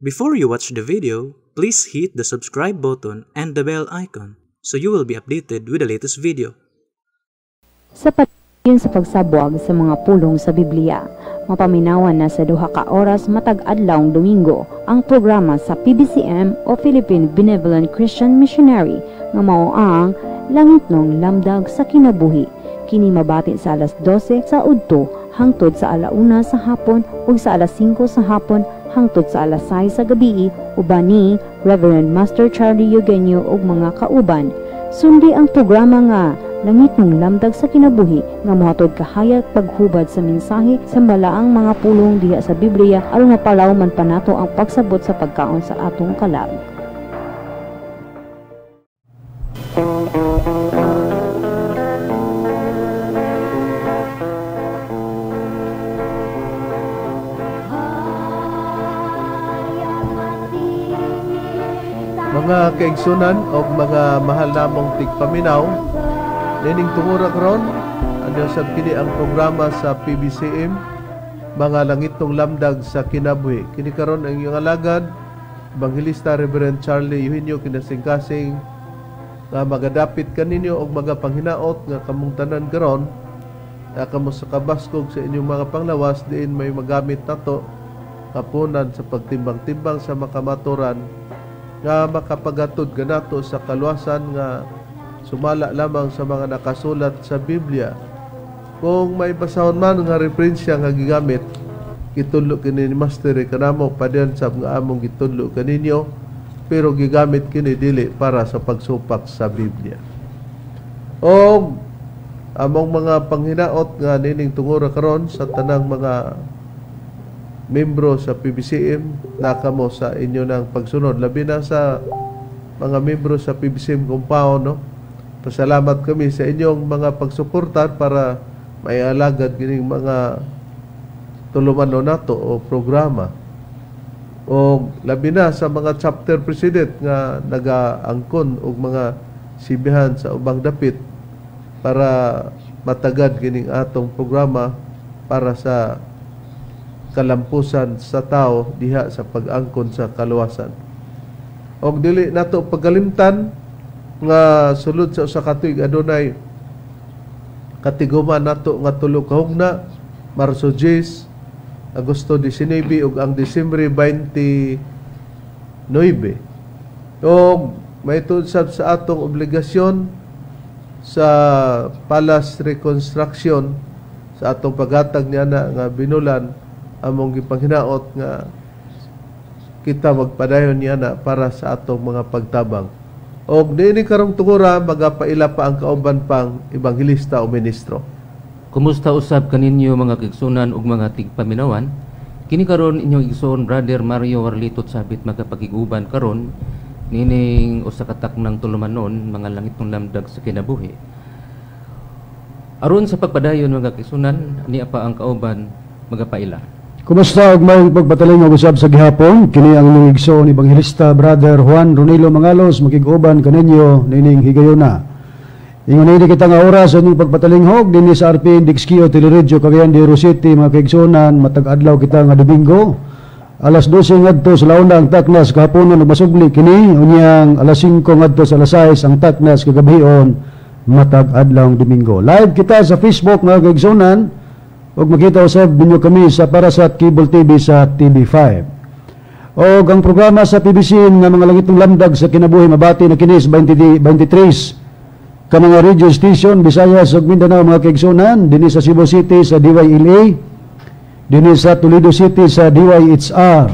Before you watch the video, please hit the subscribe button and the bell icon so you will be updated with the latest video. Sa padayon sa pagsabwag sa mga pulong sa Biblia, mapaminawan na sa 2 ka oras matag adlawng Domingo ang programa sa PBCM o Philippine Benevolent Christian Missionary nga mao ang Langitnong Lamdag sa Kinabuhi. Kini mabati sa alas 12 sa udto hangtod sa alauna sa hapon ug sa alas 5 sa hapon hangtod sa alas 6 sa gabii uban ni Reverend Master Charlie Eugenio ug mga kauban. Sundi ang programa nga Langitnong Lamdag sa Kinabuhi nga mohatod kahayag, paghubad sa mensahe sa balaang mga pulong diha sa Biblia aron mapalaw man pa nato ang pagsabot sa pagkaon sa atong kalag. Mga kaigsunan o mga mahal namong tigpaminaw, nining tungura karon, ano sab kini ang programa sa PBCM, Mga Langitong Lamdag sa Kinabuhi. Kini karon ang iyong alagad, Evangelista Reverend Charlie Eugenio Kinasingkasing, nga magadapit kaninyo og mga panghinaot nga kamong tanan karon na kamo sa kabaskog sa inyong mga panglawas, diin may magamit nato kapunan sa pagtimbang-timbang sa makamaturan nga makapagatod kanato sa kaluwasan nga sumala lamang sa mga nakasulat sa Biblia. Kung may basahon man nga referensya nga gigamit, gitudlo kini ni Master kanamo padayon sa nga among gitudlo kaninyo, pero gigamit kini dili para sa pagsupak sa Biblia. Og among mga panghinaot nga nining tungura karon sa tanang mga membro sa PBCM nakamo sa inyo ng pagsunod, labi na sa mga membro sa PBCM compound, no? Pasalamat kami sa inyong mga pagsuportar para maialagad kining mga tulumanon nato o programa. O labi na sa mga chapter president nga nagaangkon og mga sibihan sa ubang dapit para matagad kining atong programa para sa kalampusan sa tao diha sa pag-angkon sa kaluwasan. Og dili nato pagkalimtan nga sulod sa usa ka tuig adunay katiguma nato nga 3 ka hugna, Marso 10, Agosto 19 ug ang Disyembre 29. Og mahitungod sab sa atong obligasyon sa Palace Reconstruction sa atong paghatag niya na nga binulan, among gipanghinaot nga kita magpadayon niya na para sa atong mga pagtabang. Og niini karong tungura magapaila pa ang kauban pang ebanghelista o ministro. Kumusta usab kaninyo, mga kaigsunan ug mga tigpaminawan? Kini karon inyong igsoon, Brother Mario Warlito Sabit, magapakig-uban karon nining usa ka taknang tulumanon, Mga Langitong Lamdag sa Kinabuhi. Aron sa pagpadayon, mga kaigsunan, niya pa ang kauban magapaila. Kumusta ug may pagpataling usab sa gihapon? Kini ang inyong igsoon, Ebanghelista Brother Juan Ronilo Mangalos, makig-uban kaninyo nining higayona. Ingon ini kita nga oras sa inyong pagpatalinghog dinhi sa RPN Dixkio Teleradyo, Cagayan de Oro City, mga kaigsuonan, matag adlaw kita nga Domingo. Alas 12 ngadto sa launa ang taknas kahaponon ug masubli kini, unyang alas 5 ngadto sa alas 6 ang taknas kagabion matag adlaw Domingo. Live kita sa Facebook, mga kaigsuonan, ug makita usab ninyo kami sa Parasat Cable TV sa TV5. Og ang programa sa PBC nga Mga Langitong Lamdag sa Kinabuhi mabati na kini sa 20, 23 ka mga radio station Visayas ug Mindanao, mga kaigsuonan, dinhi sa Cebu City sa DYLA, dinhi sa Toledo City sa DYHR,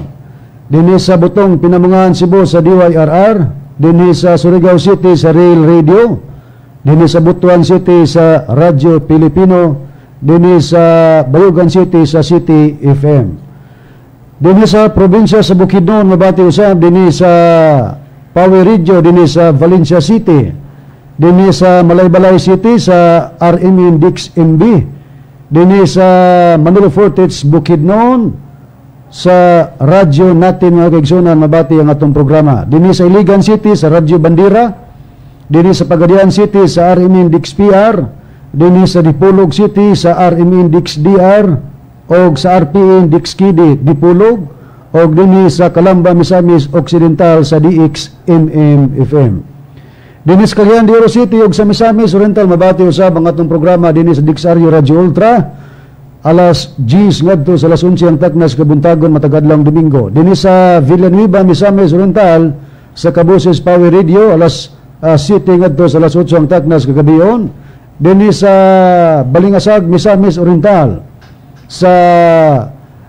dinhi sa Butong, Pinamungahan, Cebu sa DYRR, dinhi sa Surigao City sa Rail Radio, dinhi sa Butuan City sa Radyo Pilipino, dinhi sa Bayugan City sa City FM. Dinhi sa probinsya sa Bukidnon mabati usab dinhi sa Power Radio dinhi sa Valencia City, dinhi sa Malaybalay City sa RMN Dix MB, dinhi sa Manolo Fortich, Bukidnon sa radyo natin, mga kaigsunan, mabati ang atong programa. Dinhi sa Iligan City sa Radyo Bandera, dinhi sa Pagadian City sa RMN Dix PR, dinhi sa Dipolog City sa RMN Dix DR o sa RPN Dix KD Dipolog. og dinhi sa Calamba, Misamis Occidental sa DXMM FM. Dinhi sa Cagayan de Oro City ug sa Misamis Oriental, mabati usab ang atong programa dinhi sa Dixario Radio Ultra alas 10 ngadto sa alas 11 ang taknas kabuntagon matag adlawng Domingo. Dinhi sa Villanueva, Misamis Oriental sa Kaboses Power Radio alas 7 ngadto sa alas 8 ang taknas kagabion. Dinhi sa Balingasag, Misamis Oriental sa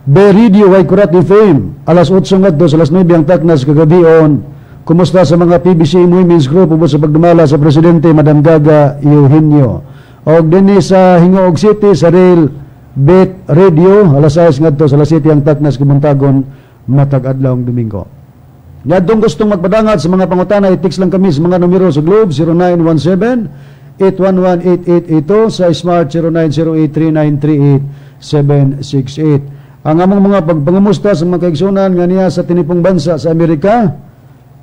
Beridio Way Kurat FM alas 8 ngadto sa alas 9 ang taknas kagabion. Kumusta sa mga PBC Women's Group ubos sa pagdumala sa Presidente Madam Gaga Eugenio. Og dinhi sa Gingoog City sa Real Bet Radio alas 6 ngadto sa alas 7 ang taknas kabuntagon matag adlawng Domingo. Ngadtong gustong magpadangat sa mga pangutana, i-text lang kami sa mga numero sa Globe 0917 811-8882, sa Smart 0908-3938-768. Ang among mga pagpangamusta sa mga kaigsunan nga niya sa tinipong bansa sa Amerika,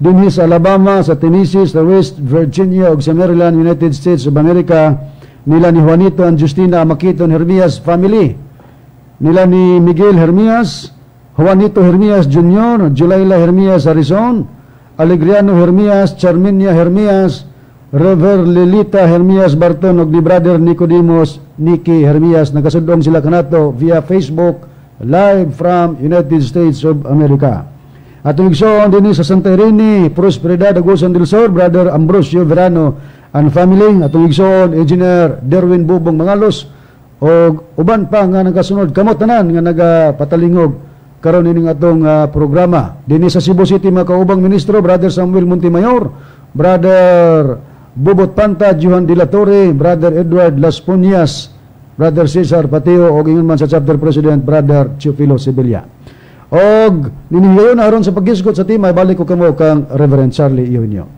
dinhi sa Alabama, sa Tennessee, sa West Virginia ug sa Maryland, United States of America, nila ni Juanito and Justina Makiton Hermias family, nila ni Miguel Hermias, Juanito Hermias Jr., Julayla Hermias Harrison, Alegriano Hermias, Charminia Hermias, Rever Lilita Hermias Barton ug ni Brother Nicodemus Niki Hermias. Nagasudong sila kanato via Facebook live from United States of America. Atong igsoon dinhi sa Santa Irene, Prosperidad, Agusan del Sur, Brother Ambrosio Verano and family. Atong igsoon Engineer Derwin Bubong Mangalos og uban pa nga nagasunod kamot tanan nga nagapatalingog karon ining atong programa. Dinhi sa Cebu City, mga kaubang ministro, Brother Samuel Montemayor, Brother Bubot Panta, Johan de la Torre, Brother Edward Las Puñas, Brother Cesar Pateo og ingon man sa Chapter President Brother Teofilo Sevilla. Og ninihigayon aron sa paghisgot sa tema, balik ko kamo kang Reverend Charlie Eugenio.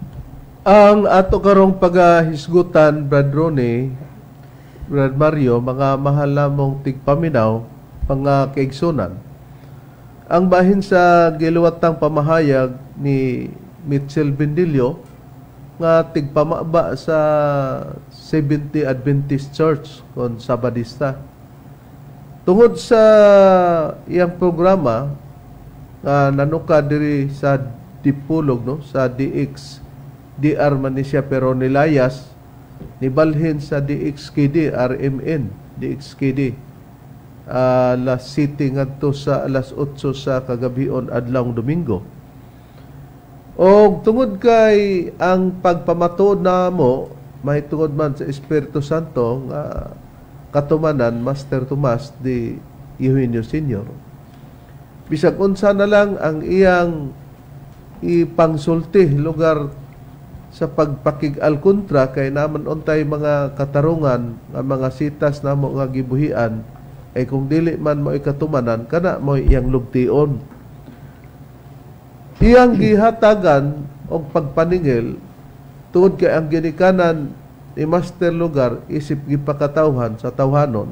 Ang ato karong pagahisgutan, Brad Ronnie, Brad Mario, mga mahal namong tigpaminaw, mga kaigsunan. Ang bahin sa giluwatang pamahayag ni Mitchell Bendillo nga tigpamaba sa Seventh-day Adventist Church kon Sabadista. Tungod sa iyang programa nga nanuka diri sa Dipolog, no, sa DX DR man ni siya, pero nilayas, nibalhin sa DXKD RMN DXKD alas 7 ngadto sa alas 8 sa kagabion adlawng Domingo. Og tungod kay ang pagpamatuod namo mahitungod man sa Espiritu Santo nga katumanan Master Tomas de Eugenio Senior, bisag unsa na lang ang iyang ipangsulti lugar sa pagpakig-alkontra, kay naman untay mga katarungan nga mga sitas namo nga gibuhian ay kung dili man mo ikatumanan kana mo iyang lugtion, iyang gihatagan og pagpaningil tungod kay ang ginikanan ni Master Lugar isip gipakatawhan sa tawhanon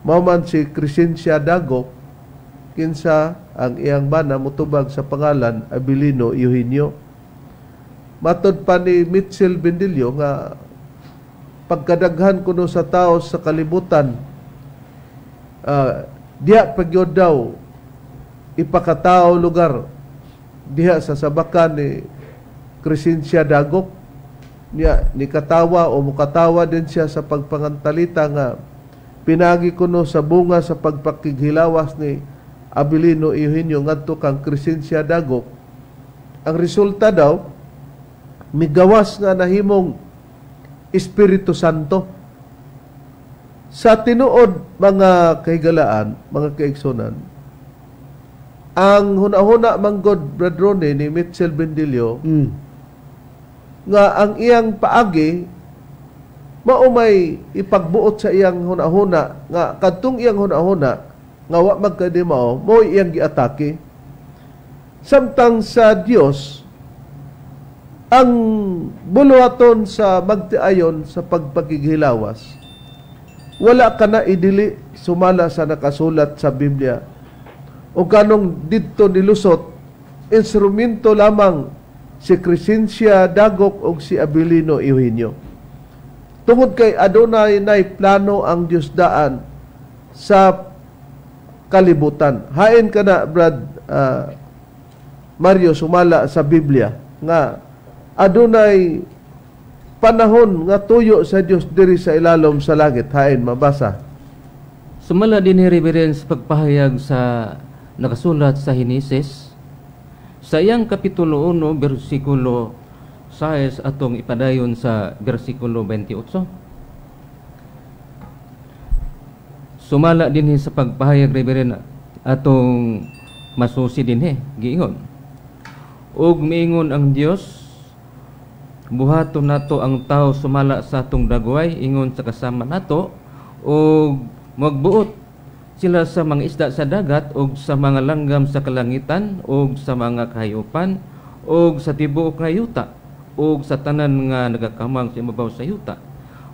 mao man si Crescencia Dagok, kinsa ang iyang bana motubag sa pangalan Abilino Eugenio. Matod pa ni Mitchell Bendillo nga pagkadaghan kuno sa tao sa kalibutan, diha pagyod daw ipakatao lugar diha sa sabakan ni Crescencia Dagok. Niya ni katawa o mukatawa din siya sa pagpangantalita nga pinagi kuno sa bunga sa pagpakighilawas ni Abilino Eugenio ngadto kang Crescencia Dagok. Ang resulta daw, migawas nga nahimong Espiritu Santo. Sa tinuod, mga kahigalaan, mga kaigsunan, ang huna-huna manggod, Brad Ronnie, ni Mitchell Bendillo nga ang iyang paagi mao may ipagbuot sa iyang huna-huna nga kadtong iyang huna-huna nga wa magkadimao mo iyang giatake, samtang sa Dios ang buluhaton sa magtiayon sa pagpakighilawas wala ka na idili sumala sa nakasulat sa Biblia o kanong didto nilusot instrumento lamang si Crescencia Dagok o si Abilino Eugenio. Tungod kay adunay nay plano ang Dios daan sa kalibutan. Hain ka na, Brad Mario, sumala sa Biblia nga adunay panahon nga tuyo sa Dios diri sa ilalom sa langit. Hain mabasa. Sumala din ni Reverend sa pagpahayag sa nakasulat sa Henesis sa iyang kapitulo 1 bersikulo 6 atong ipadayon sa bersikulo 28. Sumala dinhi sa pagpahayag, Reverend, atong masusi dinhi giingon. Ug miingon ang Dios, buhaton nato ang tao sumala sa atong dagway ingon sa kasama nato, ug magbuot sila sa mga isda sa dagat ug sa mga langgam sa kalangitan ug sa mga kahayupan ug sa tibuok nga yuta ug sa tanan nga nagakamang sa ibabaw sa yuta.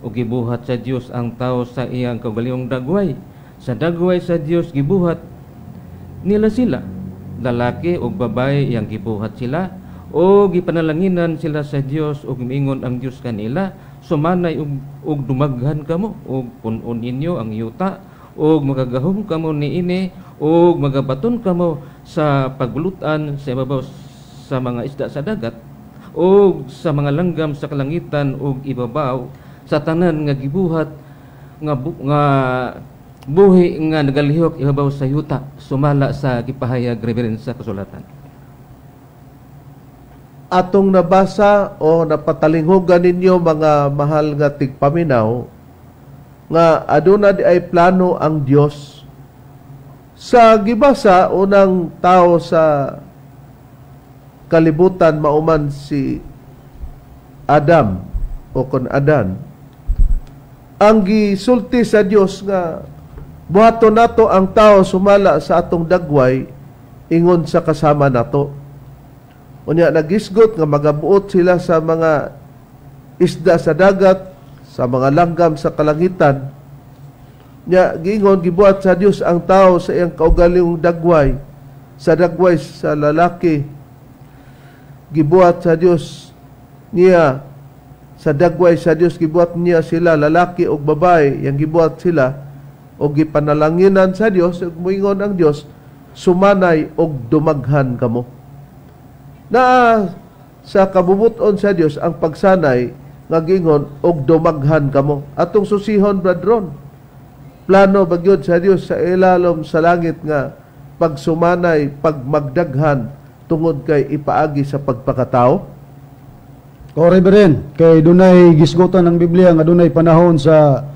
Ug gibuhat sa Dios ang tao sa iyang kaugalingong dagway. Sa dagway sa Dios gibuhat nila sila, lalaki ug babae iyang gibuhat sila, ug gipanalanginan sila sa Dios. Ug miingon ang Dios kanila, sumanay ug dumaghan kamo ug pun-on ninyo ang yuta ug magagahom kamo niini ug magabaton kamo sa pagbulutan sa ibabaw sa mga isda sa dagat ug sa mga langgam sa kalangitan ug ibabaw sa tanan nga gibuhat nga buhi nga nagalihok ibabaw sa yuta, sumala sa gipahayag, Reverend, sa kasulatan. Atong nabasa o napatalinghugan ninyo, mga mahal nga tigpaminaw, nga aduna di ay plano ang Dios. Sa gibasa, unang tao sa kalibutan mauman si Adam o kon Adan. Ang gisulti sa Dios nga buhaton nato ang tao sumala sa atong dagway ingon sa kasama nato. Unya nagisgot nga magabuot sila sa mga isda sa dagat, sa mga langgam sa kalangitan. Nya giingon gibuhat sa Dios ang tao sa iyang kaugalingong dagway, sa dagway sa lalaki gibuhat sa Dios niya, sa dagway sa Dios gibuhat niya sila, lalaki ug babae yang gibuhat sila, ug gipanalanginan sa Dios. Ug moingon ang Dios, sumanay og dumaghan kamo. Na sa kabubuton sa Dios ang pagsanay nga giingon og dumaghan kamo. Atong susihon, Brad Ron, plano bagyod sa Dios sa ilalom sa langit nga pagsumanay, pagmagdaghan tungod kay ipaagi sa pagpakatao. O Reverend, kay dunay gisgutan ng Biblia nga dunay panahon sa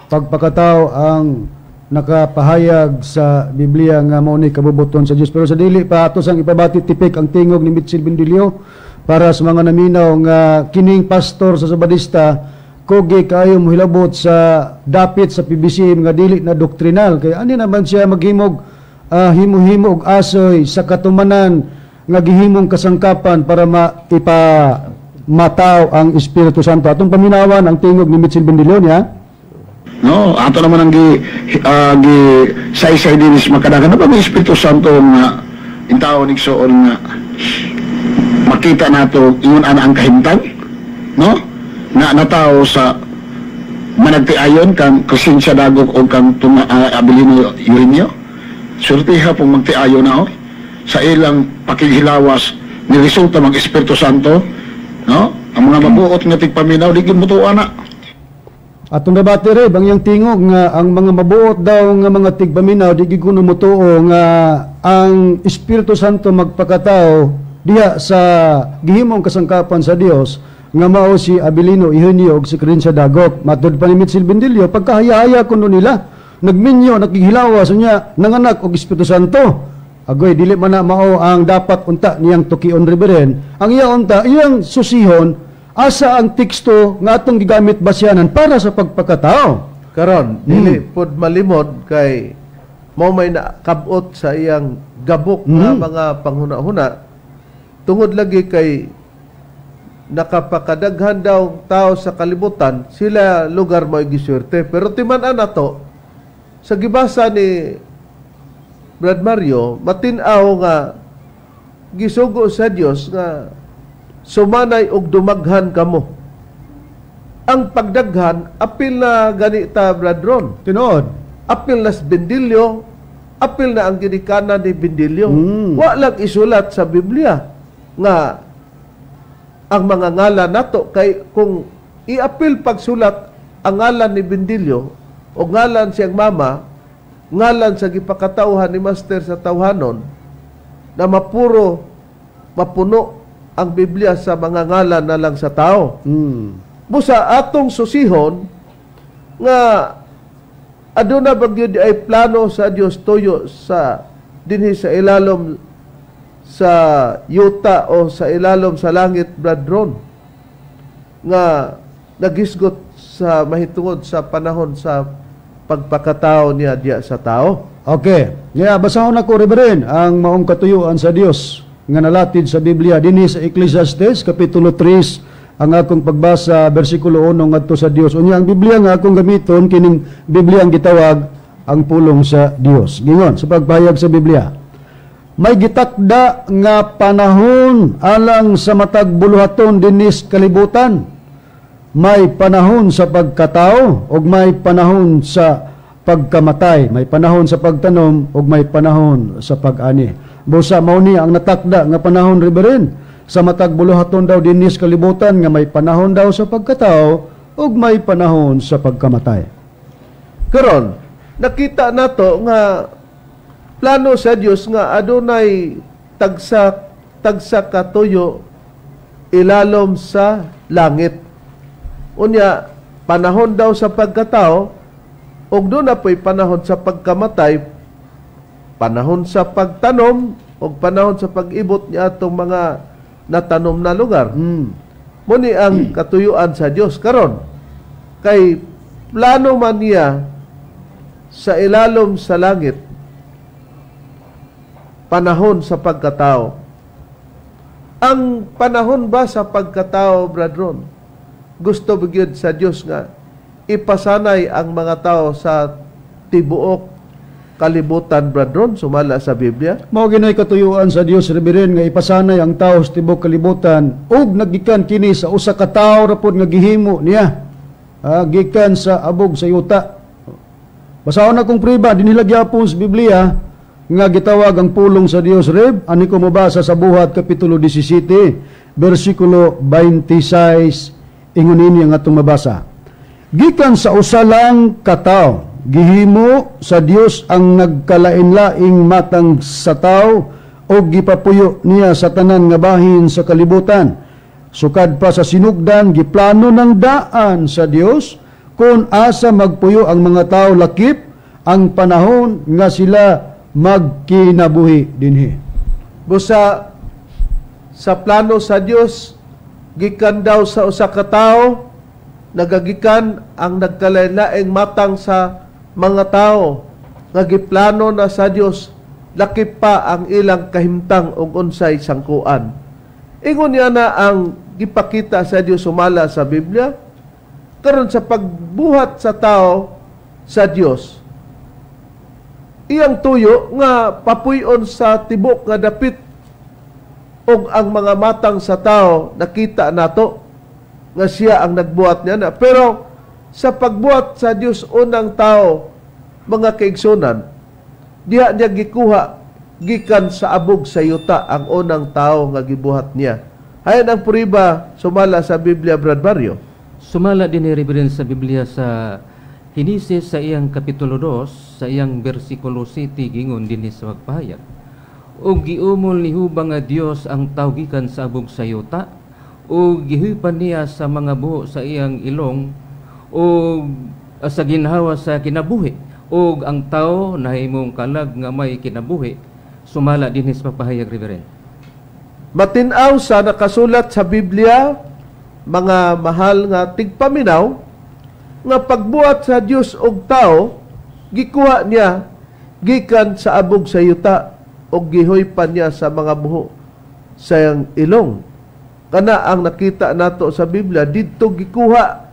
pagpakatao ang nakapahayag sa Biblia nga mao ni kabubuton sa Dios. Pero sa dili pa ato sang ipabati tipik ang tingog ni Mitchell Bendilio para sa mga naminaw nga kining pastor sa Sabadista kugi kaayo mohilabot sa dapit sa PBCM nga dili na doktrinal, kay ani naman siya maghimog himo-himo og asoy sa katumanan nga gihimong kasangkapan para maipa mataw ang Espiritu Santo. Atong paminawan ang tingog ni Mitchell Bendilio niya. No, ato naman ang gi saysay dinis makadagan na ba may Espiritu Santo nga intaon igsoon nga makita nato ingon ana ang kahimtang, no? Nga natawo sa managtiayon kang Crescencia Dagok o kang Abilino Eugenio. Surtiha pong magtiayon na sa ilang pakighilawas ni resulta mag Espiritu Santo, no? Ang mga mabuot nga tigpaminaw di gyud motuo ana. Atong nabati rin, bang iyang tingog nga ang mga mabuot daw nga mga tigpaminaw di gyud kuno motuo nga ang Espiritu Santo magpakatao diha sa gihimong kasangkapan sa Dios nga mao si Abilino Eugenio ug si Crescencia Dagok. Matud pa ni Mitchell Bendilio, pagkahaya-haya kuno nila nagminyo, nakighilawas unya nanganak og Espiritu Santo. Agoy, dili man na mao ang dapat unta niyang tukion, Reverend. Ang iya unta, iyang susihon, asa ang teksto nga atong gigamit basyanan para sa pagpakatao. Karon, dili pod malimod kay mao may nakabot sa iyang gabok nga mga panghuna-huna tungod lagi kay nakapakadaghan daw tao sa kalibutan, sila lugar mo giswerte. Pero timan-an nato sa gibasa ni Brad Mario, matin-aw nga gisugo sa Dios nga sumanay og dumaghan kamo. Ang pagdaghan, apil na ganita, Brad Ron. Tinuod. Apil na sa Bendilio, Apil na ang ginikanan ni Bindilyo. Wa lang isulat sa Biblia nga ang mga ngalan nato, kay kung iapil pagsulat ang ngalan ni Bindilyo o ngalan siyang mama, ngalan sa gipakatawhan ni Master sa tawhanon, na mapuro, mapuno ang Biblia sa mga ngalan na lang sa tao. Busa atong susihon nga aduna ba gyud ay plano sa Dios tuyo sa dinhi sa ilalom sa yuta o sa ilalom sa langit, Brad Ron, nga nagisgot sa mahitungod sa panahon sa pagpakatao niya diya sa tao? Okay. Yeah, basahon ako, Reverend, ang maong katuyuan sa Dios nga nalatid sa Biblia dinhi sa Ecclesiastes kapitulo 3, ang akong pagbasa bersikulo 1 ngadto sa Dios. Unya ang Biblia nga akong gamiton kining Biblia ang gitawag ang pulong sa Dios. Gingon sa pagpahayag sa Biblia: "May gitakda nga panahon alang sa matag buluhaton dinis kalibutan. May panahon sa pagkatao ug may panahon sa pagkamatay, may panahon sa pagtanom ug may panahon sa pag-ani." Busa mao ni ang natakda nga panahon, Reverend, sa matag buluhaton daw dinis kalibutan nga may panahon daw sa pagkatao ug may panahon sa pagkamatay. Karon, nakita nato nga plano sa Dios nga adunay tagsa tagsa katuyo ilalom sa langit. Unya, panahon daw sa pagkatao ug doon na po'y panahon sa pagkamatay, panahon sa pagtanom ug panahon sa pag-ibot niya atong mga natanom na lugar. Muni ang katuyuan sa Dios karon kay plano man niya sa ilalom sa langit panahon sa pagkatao. Ang panahon ba sa pagkatao, Brad Ron, gusto gyud sa Dios nga ipasanay ang mga tao sa tibuok kalibutan, Brad Ron, sumala sa Biblia? Mao ginay katuyuan sa Dios, Reverend, nga ipasanay ang tao sa tibuok kalibutan ug nagikan kini sa usa ka tawo ra pod nga gihimo niya. Gikan sa abog sa yuta. Basahon akong priba dinhi gyapon sa Biblia nga gitawag ang pulong sa Dios, Reb. Ani ko mobasa sa Buhat kapitulo 17 bersikulo 26, ingon ini ang atong mabasa: "Gikan sa usa lang ka tawo gihimo sa Dios ang nagkalain-laing matang sa tao ug gipapuyo niya sa tanan nga bahin sa kalibutan. Sukad pa sa sinugdan, giplano ng daan sa Dios kung asa magpuyo ang mga tao lakip ang panahon nga sila magkinabuhi dinhi." Busa sa plano sa Dios, gikan daw sa usa ka tawo nagagikan ang nagkalain-laing matang sa mga tao nga giplano na sa Dios lakip pa ang ilang kahimtang ug unsay sangkuan. Ingon niya na ang gipakita sa Dios sumala sa Biblia. Karon sa pagbuhat sa tao sa Dios, iyang tuyo nga papuyon sa tibok nga dapit og ang mga matang sa tao nakita nato nga siya ang nagbuhat niya na. Pero sa pagbuhat sa Dios unang tao, mga kaigsunan, diha niya gikuha gikan sa abog sa yuta ang unang tao nga gibuhat niya. Hayan ang puriba sumala sa Biblia, Brad Barrio. Sumala din ni Reverend sa Biblia sa Henesis sa iyang kapitulo 2 sa iyang bersikulo 7, gingon dinhi sa pagpahayag: "Ug giumol ni hubang nga Dios ang tawo gikan sa abog sa yuta ug gihupan niya sa mga buho sa iyang ilong ug sa ginhawa sa kinabuhi, ug ang tawo nahimong kalag nga may kinabuhi." Sumala dinhi sa pagpahayag, Reverend. Matin-aw sa nakasulat sa Biblia, mga mahal nga tigpaminaw, nga pagbuhat sa Dios og tao, gikuha niya gikan sa abog sa yuta og gihoypan niya sa mga buho sa iyang ilong. Kana ang nakita nato sa Biblia, didto gikuha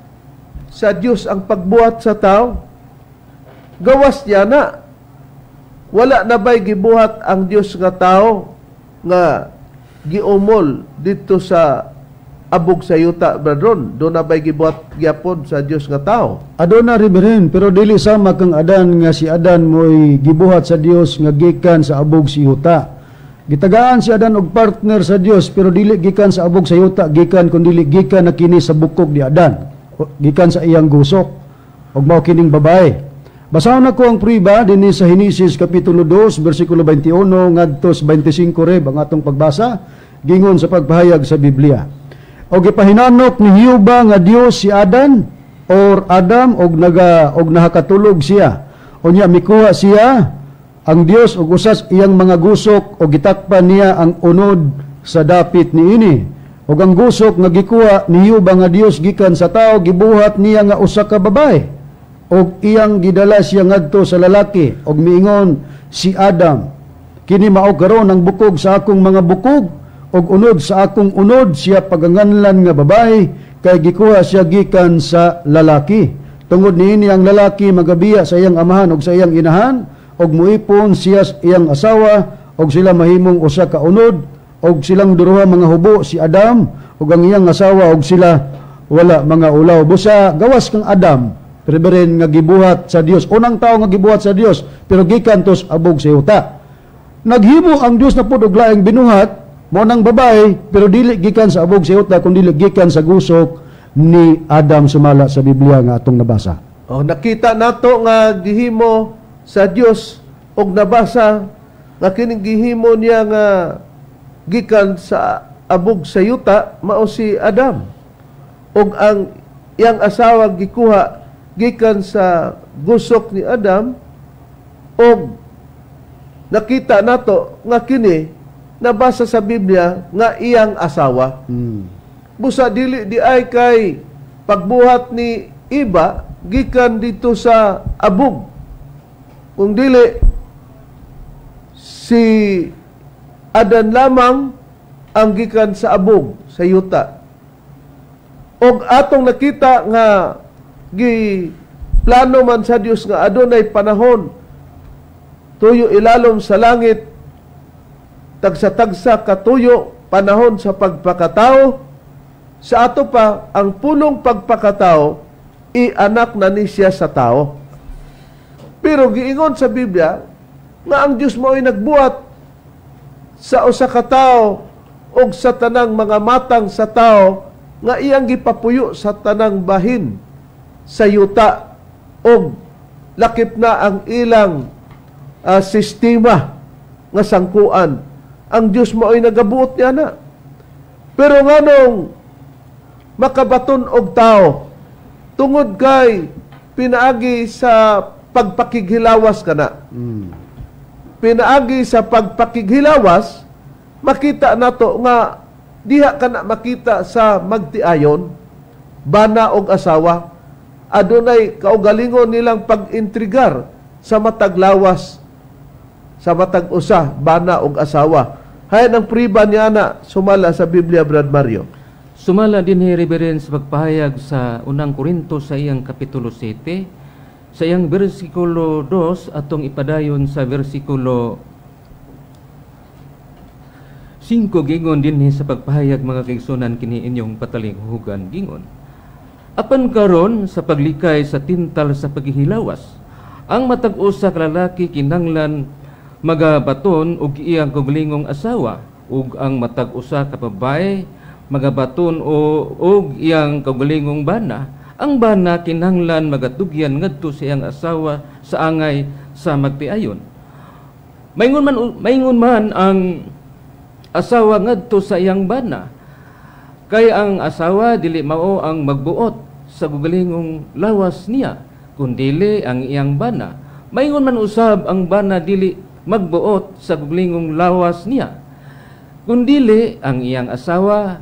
sa Dios ang pagbuhat sa tao. Gawas niya na, wala na ba'y gibuhat ang Dios nga tao nga giumol didto sa abog sa yuta, Bradron? Doon na ba'y gibuhat gyapon sa Dios nga tao? Aduna, Reverend, pero dili sama kang Adan, nga si Adan mo'y gibuhat sa Dios nga gikan sa abog sa yuta. Gitagaan si Adan og partner sa Dios, pero dili gikan sa abog sa yuta, gikan kun dili gikan na kini sa bukog ni Adan. Gikan sa iyang gusok og mao kining babae. Basahon nako ang prueba dinhi sa Henesis kapitulo 2 bersikulo 21 ngadto sa 25, Reb, ang atong pagbasa gingon sa pagpahayag sa Biblia. Og gipahinanok ni Jehova nga Dios si Adan or Adam og naga og nahakatulog siya. Unya mikuha siya ang Dios og usas iyang mga gusok og gitakpan niya ang unod sa dapit niini. Og ang gusok nga gikuha ni Jehova nga Dios gikan sa tao, gibuhat niya nga usa ka babae og iyang gidala siya ngadto sa lalaki. Og miingon si Adam, "Kini mao karon ang bukog sa akong mga bukog og unod sa akong unod. Siya paganganlan nga babae kay gikuha siya gikan sa lalaki. Tungod niini ang lalaki magabiya sa iyang amahan og sa iyang inahan og muipon siya sa iyang asawa og sila mahimong usa ka unod. Og silang duha mga hubo, si Adam ug ang iyang asawa, og sila wala mga ulaw." Busa gawas kang Adam, Reverend, nga gibuhat sa Dios, unang tao nga gibuhat sa Dios, pero gikan tos abog sa yuta. Naghimo ang Dios na pud og laing binuhat, mao nang babae, pero dili gikan sa abog sa yuta kun dili gikan sa gusok ni Adam sumala sa Biblia nga atong nabasa. Oh, nakita nato nga gihimo sa Dios og nabasa nga kining gihimo niya nga gikan sa abog sa yuta mao si Adam. Og ang iyang asawa gikuha gikan sa gusok ni Adam, og nakita nato nga kini nabasa sa Biblia nga iyang asawa. Busa dili di ay kay pagbuhat ni Eva gikan dito sa abog. Kung dili si Adan lamang ang gikan sa abog sa yuta. Og atong nakita nga gi plano man sa Dios nga adunay panahon tuyo ilalom sa langit, tagsa-tagsa katuyo panahon sa pagpakatao. Sa ato pa ang pulong pagpakatao, i-anak na ni siya sa tao, pero giingon sa Biblia nga ang Dios mao'y nagbuhat sa usa ka tawo og sa tanang mga matang sa tao nga iyang gipapuyo sa tanang bahin sa yuta og lakip na ang ilang sistema nga sangkuan. Ang Dios mao'y nagabuot niya na. Pero nganong makabaton og tao tungod kay pinaagi sa pagpakighilawas kana. Pinaagi sa pagpakighilawas, makita nato nga diha kana makita sa magtiayon, bana og asawa, adunay kaugalingon nilang pag-intrigar sa matag lawas, sa matag usa, bana og asawa. Hayan ang priba niya na sumala sa Biblia, Brad Mario. Sumala dinhi, Reverend, sa pagpahayag sa Unang Korinto sa iyang kapitulo 7 sa iyang bersikulo 2 atong ipadayon sa bersikulo 5, gingon dinhi sa pagpahayag, mga kaigsunan, kini inyong patalinghugan, gingon, "Apan karon sa paglikay sa tintal sa paghihilawas, ang matag usa ka lalaki kinahanglan magabaton og iyang kaugalingong asawa ug ang matag usa ka babae magabaton o og iyang kaugalingong bana. Ang bana kinahanglan magatugyan ngadto sa iyang asawa sa angay sa magtiayon. Maingon man ang asawa ngadto sa iyang bana. Kay ang asawa dili mao ang magbuot sa kaugalingong lawas niya, kundili ang iyang bana. Maingon man usab ang bana dili magbuot sa kaugalingong lawas niya, kundili ang iyang asawa.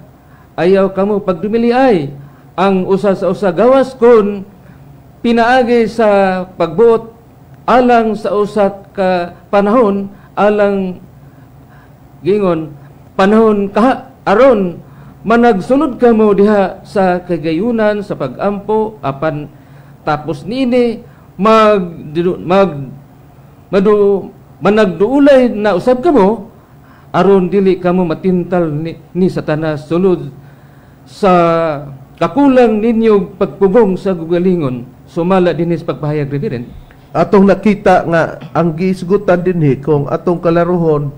Ayaw kamo pagdumili ay ang usa sa usa gawas kon pinaagi sa pagbuot alang sa usa ka panahon, alang gingon panahon ka, aron managsunod kamo diha sa kagayunan sa pagampo. Apan tapos niini mag mag madu managduulay na usab kamo aron dili kamo matintal ni Satanas sulod." Sa kakulang ninyo pagpugong sa kaugalingon sumala dinhi sa pagpahayag, Reverend. Atong nakita nga ang gihisgutan dinhi, kung atong kalaruhon,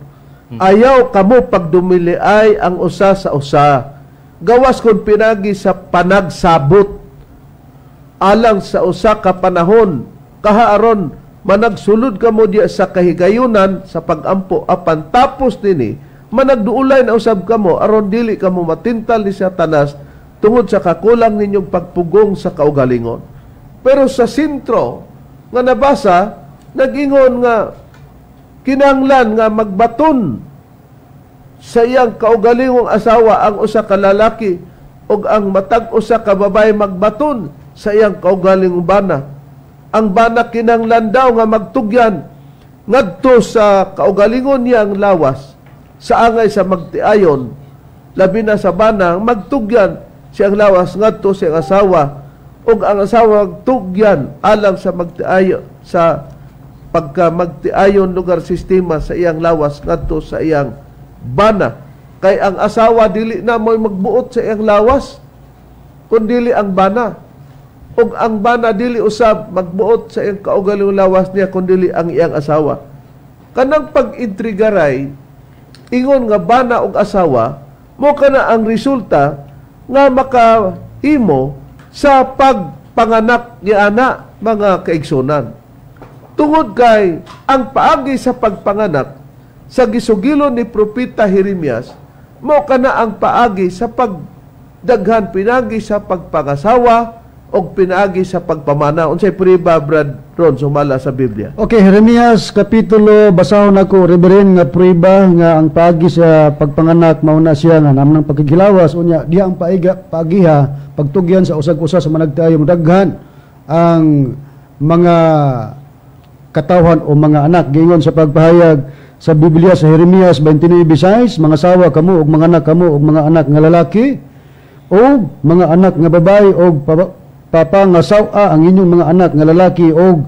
ayaw kamo pagdumiliay ang usa sa usa gawas kung pinagi sa panagsabot alang sa usa ka panahon, kahaaron managsulod kamo diya sa kahigayunan sa pagampo, apan tapos nini managduulay na usab kamo aron dili kamo matintal ni Satanas tungod sa kakulang ninyong pagpugong sa kaugalingon. Pero sa sentro nga nabasa, nag-ingon nga kinahanglan nga magbaton sa iyang kaugalingong asawa ang usa ka lalaki ug ang matag usa ka babae magbaton sa iyang kaugalingong bana. Ang bana kinahanglan daw nga magtugyan ngadto sa kaugalingon niyang lawas sa angay sa magtiayon, labi na sa bana magtugyan siyang lawas ngadto sa iyang asawa, ug ang asawa magtugyan alang sa magtiayon sa pagka magtiayon lugar sistema sa iyang lawas ngadto sa iyang bana. Kay ang asawa dili na mo'y magbuot sa iyang lawas kun dili ang bana, ug ang bana dili usab magbuot sa iyang kaugalingong lawas niya kun dili ang iyang asawa. Kanang pag-intrigaray ingon nga bana ug asawa mo kana ang resulta nga makahimo sa pagpanganak ni ana, mga kaigsunan. Tungod kay ang paagi sa pagpanganak sa gisugilon ni Propeta Jeremias mo kana ang paagi sa pagdaghan pinagi sa pagpangasawa o pinaagi sa pagpamana. Unsay prueba, Brad Ron, sumala sa Biblia? Okay, Jeremias kapitulo, basahon nako, Reverend, nga prueba nga ang paagi sa pagpanganak mao na siya nga namnang pagkigilawas, unya diha ang paagiha pagtugyan sa usag-usa sa managtayo daghan ang mga katawhan o mga anak. Giingon sa pagpahayag sa Biblia sa Jeremias 29:6, mga sawa kamo og mga anak kamo og mga anak nga lalaki o mga anak nga babae, og papangasawa ang inyong mga anak nga lalaki og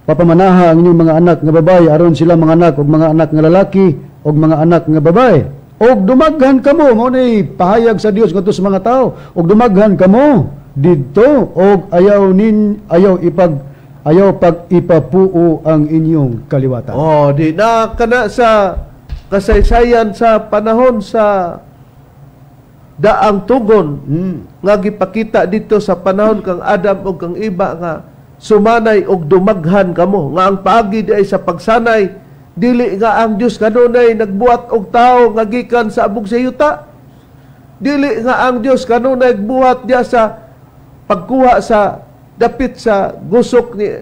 papamanaha ang inyong mga anak nga babae aron sila mga anak og mga anak nga lalaki og mga anak nga babae. Og dumaghan kamo, mao ni pahayag sa Dios ngadto sa mga tao, og dumaghan kamo didto og ayaw pag ipapuo ang inyong kaliwatan. Oh, di na kana sa kasaysayan sa panahon sa daang tugon nga gipakita dito sa panahon kang Adam ug kang Eva nga sumanay og dumaghan kamo, nga ang paagi di ay sa pagsanay, dili nga ang Dios kanunay nagbuhat og tawo nga gikan sa abog sa yuta, dili nga ang Dios kanunay nagbuhat diya sa pagkuha sa dapit sa gusok ni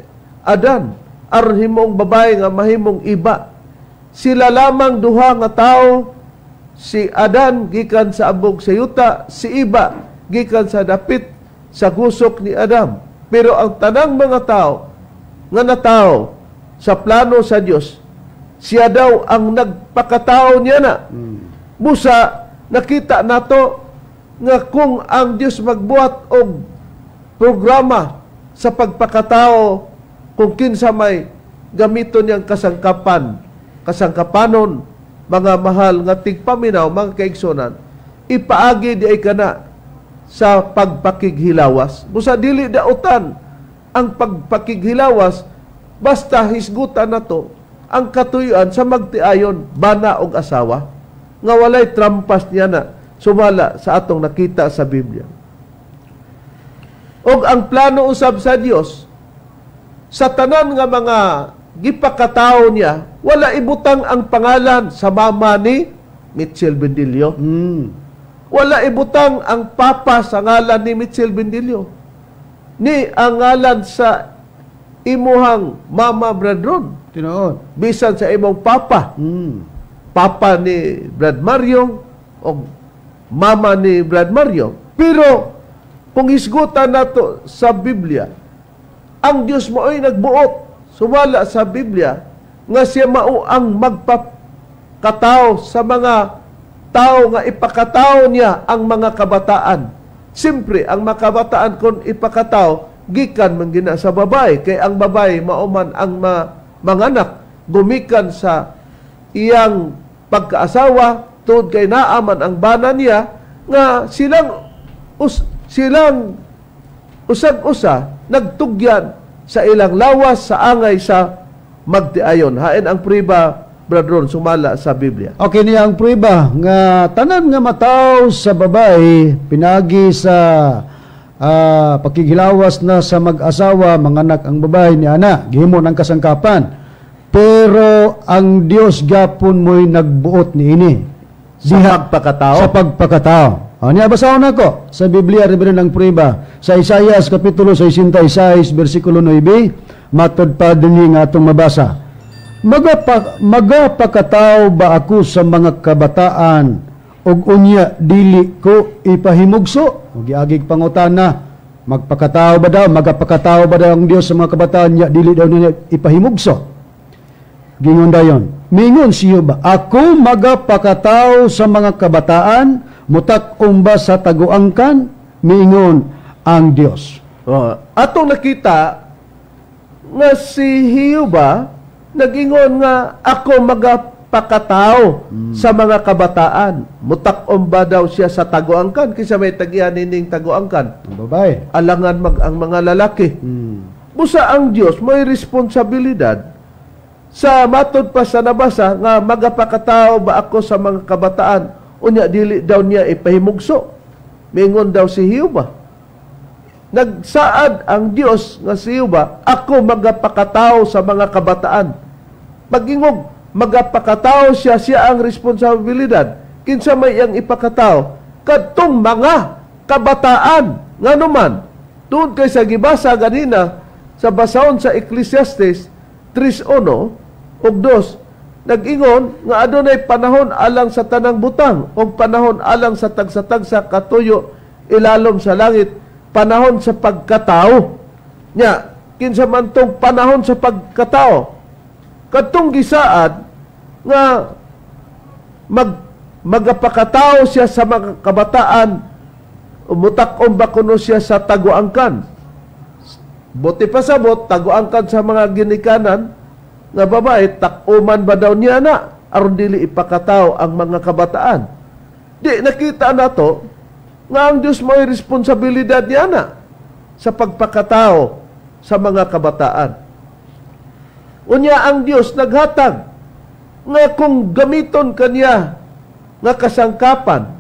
Adan aron himong babae nga mahimong iba. Sila lamang duha nga tawo, si Adan gikan sa abog sa yuta, si Iba gikan sa dapit sa gusok ni Adam. Pero ang tanang mga tao nga natao sa plano sa Dios, siya daw ang nagpakatao niya na. Busa nakita nato nga kung ang Dios magbuhat og programa sa pagpakatao, kung kinsa may gamiton niyang kasangkapanon, mga mahal nga tigpaminaw, mga kaigsunan, ipaagi di ay kana sa pagpakighilawas. Busa dili dautan ang pagpakighilawas, basta hisgutan nato ang katuyuan sa magtiayon bana og asawa nga walay trampas niya na sumala sa atong nakita sa Biblia. Og ang plano usab sa Dios sa tanan nga mga gipakatao niya, wala ibutang ang pangalan sa mama ni Mitchell Bendillo. Wala ibutang ang papa sa ngalan ni Mitchell Bendillo. Ni ang ngalan sa imuhang mama, Brad Ron. Tinuod. Bisan sa imong papa. Papa ni Brad Mario o mama ni Brad Mario. Pero kung hisgutan nato sa Biblia, ang Dios mao'y nagbuot sumala sa Biblia nga siya mao ang magpakatao sa mga tao nga ipakatao niya ang mga kabataan. Siyempre, ang mga kabataan kung ipakatao, gikan man gina sa babae, kay ang babae mao man ang manganak, gumikan sa iyang pagkaasawa, tuod kay naaman ang bana niya, nga silang Silang usag-usa nagtugyan sa ilang lawas sa angay sa magtiayon. Hain ang priba, Bradron, sumala sa Biblia. Okay niya ang prueba nga tanan nga mataw sa babae pinagi sa pakighilawas na sa mag-asawa, manganak ang babae ni ana, gihimo ng kasangkapan. Pero ang Dios gapon mo'y nagbuot niini sa pagpakatao. Sa pagpakatao. O, niya basahon nako sa Biblia, Reverend, ang prueba sa Isaias kapitulo 66 bersikulo 9, matod pa dinhi nga atong mabasa. Magapakatao ba ako sa mga kabataan ug unya dili ko ipahimugso? Ug giagig pangutana, magpakatao ba daw, magapakatao ba daw ang Dios sa mga kabataan nya dili daw niya ipahimugso? Gingon dayon, mingon siyo ba, ako magapakatao sa mga kabataan, mutak-om ba sa taguangkan? Miingon ang Dios. Oh, atong nakita nga si Jehova nagingon nga ako magapakatao sa mga kabataan. Mutak-om ba daw siya sa taguangkan? Kinsa may tagian nining taguangkan? Ang babae. Alangan ang mga lalaki. Busa ang Dios may responsibilidad sa matod pa sa nabasa nga magapakatao ba ako sa mga kabataan unya dili daw niya ipahimugso. Mingon daw si Jehova. Nagsaad ang Dios nga si Jehova, ako magapakatao sa mga kabataan. Pag-ingog, magapakatao siya, siya ang responsibilidad. Kinsa may iyang ipakatao? Kadtong mga kabataan. Nganuman, doon kay sa gibasa ganina, sa basahon sa Ecclesiastes 3:1 ug 2, nag-ingon nga adunay panahon alang sa tanang butang ug panahon alang sa tagsa-tagsa katuyo ilalom sa langit, panahon sa pagkatao. Nya, kinsa man tong panahon sa pagkatao? Kadtong gisaad nga magapakatao siya sa mga kabataan, mutak-om ba kuno siya sa taguangkan? Buti pa sabot, taguangkan sa mga ginikanan nga babae, tak-uman ba daw niya na aron dili ipakatao ang mga kabataan? Di nakita nato nga ang Dios may responsibilidad niya na sa pagpakatao sa mga kabataan. Unya ang Dios naghatag nga kung gamiton kaniya nga kasangkapan,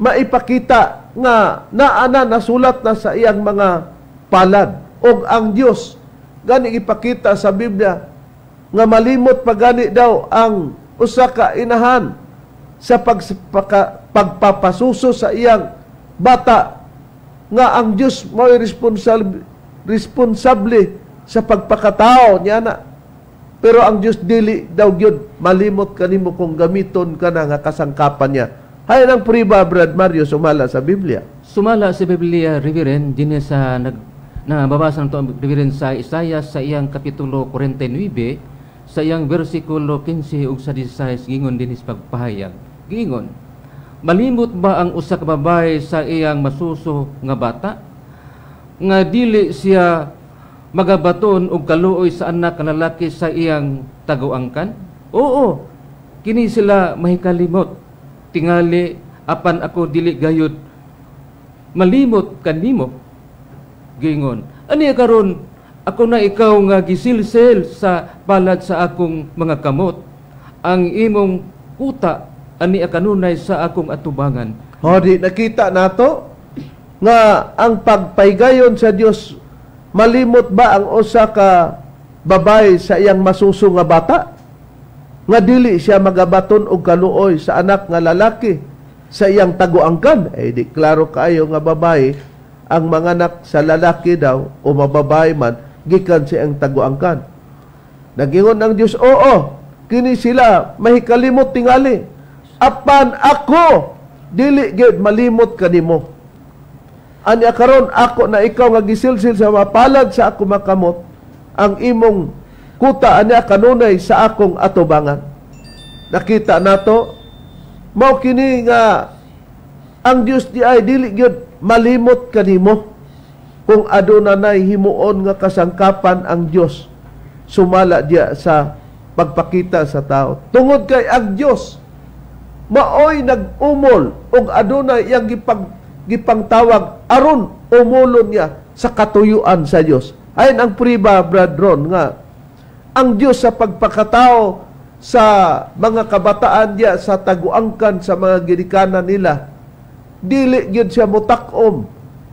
maipakita nga naana nasulat na sa iyang mga palad. Og ang Dios gani ipakita sa Biblia nga malimot pa gani daw ang usa ka inahan sa pagpapasuso sa iyang bata, nga ang Dios mo'y responsable sa pagpakatao niya na. Pero ang Dios dili daw gyud malimot kanimo kung gamiton ka na nga kasangkapan niya. Hay ang priba, Brad Mario, sumala sa Biblia. Sumala sa Biblia, Reverend, dinhi sa nababasa nito, Reverend, sa Isaiah sa iyang kapitulo 49 sa iyang bersikulo 15 ug sa 16, gingon dinhi sa pagpahayag. Gingon, malimot ba ang usa ka babae sa iyang masuso nga bata? Nga dili siya magabaton og kaluoy sa anak nga lalaki sa iyang taguangkan? Oo, kini sila mahikalimot. Tingali, apan ako dili gayud malimot kanimo. Gingon, ani karon ako na ikaw nga gisilsil sa palad sa akong mga kamot. Ang imong kuta ani kanunay sa akong atubangan. O, di nakita nato nga ang pagpaygayon sa Dios, malimot ba ang usa ka babae sa iyang masuso nga bata? Nga dili siya magabaton og kaluoy sa anak nga lalaki sa iyang taguangkan. Eh di klaro kaayo nga babae ang manganak sa lalaki daw o mababae man gikan sa iyang taguangkan. Nagingon ang Dios, oo, kini sila mahikalimot tingali. Apan ako dili gyud malimot kanimo. Anya karon ako na ikaw nga gisilsil sa mapalad sa ako makamot, ang imong kuta anya kanunay sa akong atubangan. Nakita nato mao kini nga ang Dios di ay dili gyud malimot kanimo kung aduna nay himuon nga kasangkapan ang Dios sumala diya sa pagpakita sa tao. Tungod kay ang Dios maoy nag-umol og aduna iyang gipangtawag aron umulon niya sa katuyuan sa Dios. Ayon ang priba, Brad Ron, nga ang Dios sa pagpakatao sa mga kabataan niya sa taguangkan sa mga ginikanan nila, dili gyud siya motak-om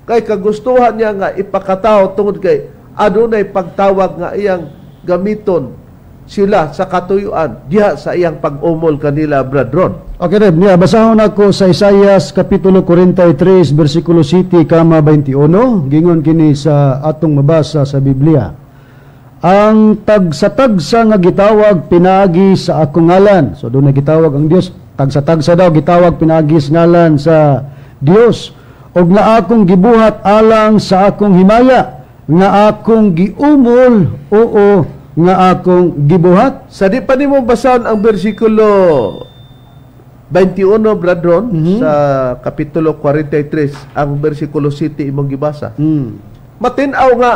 kay kagustuhan niya nga ipakatao tungod kay adunay pagtawag nga iyang gamiton sila sa katuyuan diha sa iyang pag-umol kanila, Brad Ron. Okay, Reb, niya, basahon ako sa Isaias Kapitulo 43, versikulo 7, kama 21, gingon kini sa atong mabasa sa Biblia. Ang tagsa-tagsa nga gitawag pinaagi sa akong ngalan. So doon na gitawag ang Dios, tagsa-tagsa daw gitawag pinaagi sa ngalan sa Dios. Og nga akong gibuhat alang sa akong himaya, nga akong giumol, oo, nga akong gibuhat. Sa di pa nimo basahan ang bersikulo 21, Brad Ron, sa Kapitulo 43, ang bersikulo 7 imong gibasa. Matin-aw nga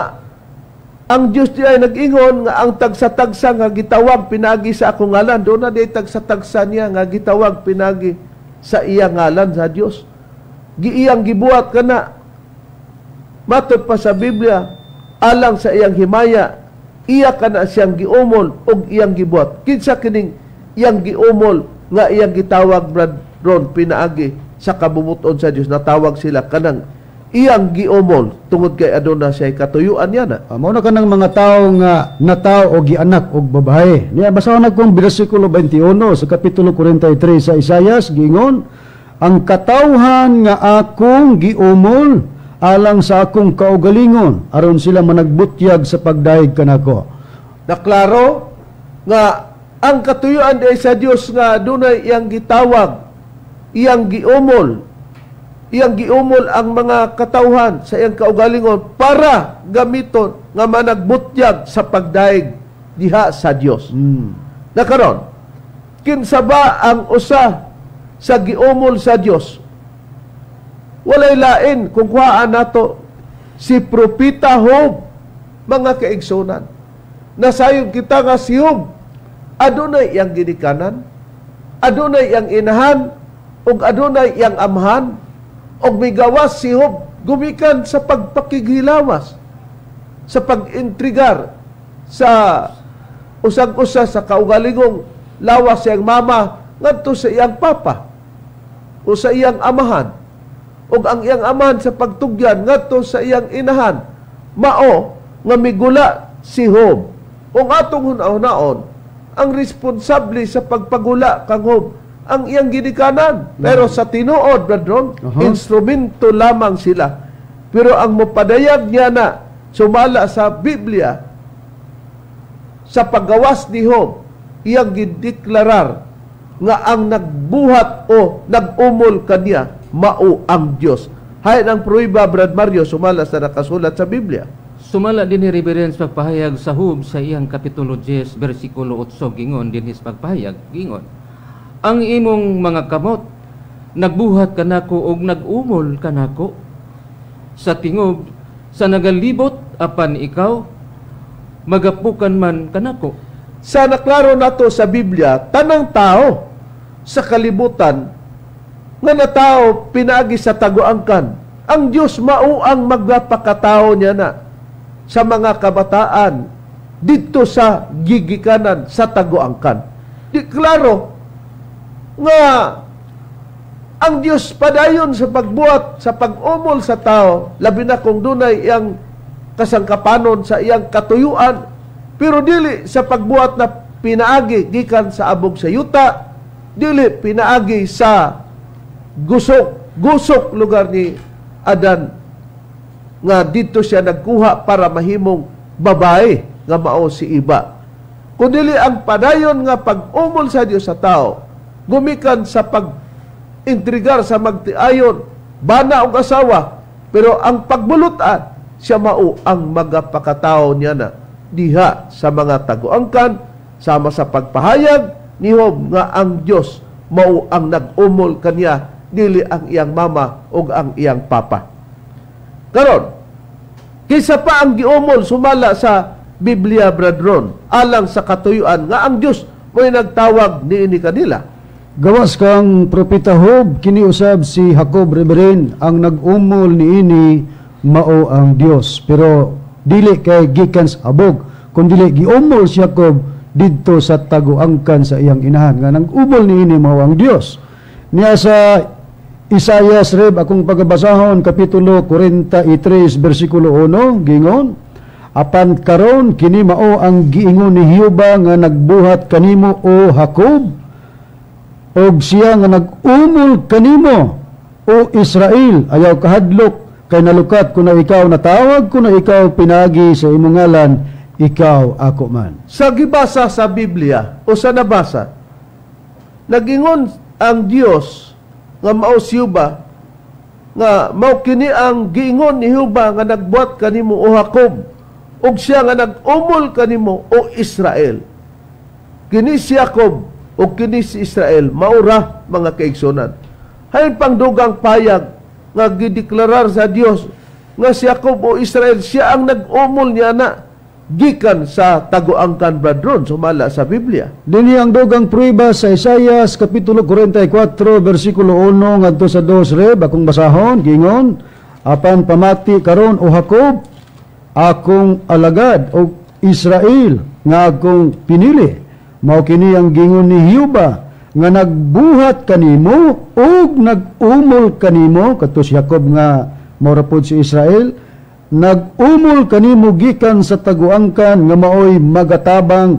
ang Dios di ay nag-ingon nga ang tagsa-tagsa nga gitawag pinagi sa akong ngalan. Doon na di tagsa-tagsa niya nga gitawag pinagi sa iya ngalan sa Dios. Giiyang gibuhat kana matod pa sa Biblia alang sa iyang himaya, iya kana siyang giumol og iyang gibuhat. Kinsa kining iyang giumol nga iyang gitawag, Brad Ron, pinaagi sa kabumuton sa Dios? Natawag sila kanang iyang giumol tungod kay aduna siya katuyuan niya na. Mao na kanang mga tao nga natao o gianak og babae. Niya, basahon akong bersikulo 21 sa Kapitulo 43 sa Isayas, giingon, ang katawhan nga akong giumol alang sa akong kaugalingon aron sila managbutyag sa pagdayeg kanako. Naklaro nga ang katuyuan di sa Dios nga adunay iyang gitawag, iyang giumol ang mga katawhan sa iyang kaugalingon para gamiton nga managbutyag sa pagdayeg diha sa Dios. Nakaron, kinsa ba ang usa sa giumol sa Dios? Walay lain kung kuhaan nato si Propeta Job, mga kaigsunan. Nasayod kita nga si Job, adunay iyang ginikanan, adunay iyang inahan, ug adunay iyang amahan, ug migawas si Job gumikan sa pagpakighilawas, sa pag-intrigar sa usag-usa sa kaugalingong lawas sa iyang mama ngadto sa iyang papa o sa iyang amahan, ug ang iyang amahan sa pagtugyan ngadto sa iyang inahan. Mao nga migula si Job. Ug atong hunahunahon, ang responsable sa pagpagula kang Job ang iyang ginikanan, pero sa tinuod, Brad Ron, instrumento lamang sila. Pero ang mopadayag niya na sumala sa Biblia sa paggawas ni Job, iyang gideklarar nga ang nagbuhat o nag-umol kaniya mao ang Dios. Hayan ang pruweba, Brad Mario, sumala sa nakasulat sa Biblia. Sumala din ni Reverend sa pagpahayag sa Hub sa iyang Kapitulo 10 versikulo 8, gingon din sa pagpahayag, gingon, ang imong mga kamot nagbuhat kanako og nag-umol kanako sa tingob sa nagalibot, apan ikaw magapukan man kanako. Sa naklaro nato sa Biblia, tanang tao sa kalibutan nga natao pinaagi sa taguangkan, ang Dios mao ang magpakatao niya na sa mga kabataan didto sa gigikanan sa taguangkan. Di klaro nga ang Dios padayon sa pagbuhat, sa pag-umol sa tao, labi na kung dunay iyang kasangkapanon sa iyang katuyuan, pero dili sa pagbuhat na pinaagi gikan sa abog sa yuta, dili pinaagi sa gusok, gusok lugar ni Adan nga dito siya nagkuha para mahimong babae nga mao si Iba. Kung dili ang padayon nga pag-umol sa Dios sa tao, gumikan sa pag-intrigar sa magtiayon, bana og asawa, pero ang pagbulutan, siya mao ang magapakatao niya na diha sa mga taguangkan, sama sa pagpahayag ni Job nga ang Dios mao ang nag-umol kaniya, dili ang iyang mama o ang iyang papa. Karon, kinsa pa ang giumol sumala sa Biblia, Brad Ron, alang sa katuyuan nga ang Dios mo'y nagtawag niini kanila? Gawas kang Propeta Job, kini usab si Jacob, Reverend, ang nag-umol niini mao ang Dios. Pero dili kay gikan sa abog, kundili giumol si Jacob didto sa taguangkan sa iyang inahan nga nag-umol niini mao ang Dios. Niya sa Isayas, Reb, akong pagabasahon, kapitulo 43 bersikulo 1, gingon, "Apan karon kini mao ang giingon ni Jehova nga nagbuhat kanimo, o Jacob, og siya nga nag-umol kanimo, o Israel. Ayaw kahadlok kay nalukat ko na ikaw, natawag ko na ikaw pinagi sa imong ngalan, ikaw ako man." Sa gibasa sa Biblia o sa nabasa, nagingon ang Dios nga mao si Jehova, nga mao kini ang giingon ni Jehova nga nagbuhat kanimo, o Jacob, ug siya nga nag-umol kanimo, o Israel. Kini si Jacob ug kini si Israel maura, mga kaigsunan. Hain pang dugang payag nga gideklarar sa Dios nga si Jacob o Israel, siya ang nag-umol niya na gikan sa taguangkan, brethren, sumala sa Biblia. Dinhi ang dugang prueba sa Isayas kapitulo 44 bersikulo 1 ngadto sa 2, Reb, akong basahon, gingon, "Apan pamati karon, o Jacob, akong alagad, o Israel nga akong pinili. Mao kini ang gingon ni Jehova nga nagbuhat kanimo ug nag-umol kanimo," kato si Jacob nga mao ra pod si Israel, "nag-umol kanimo gikan sa taguangkan nga maoy magatabang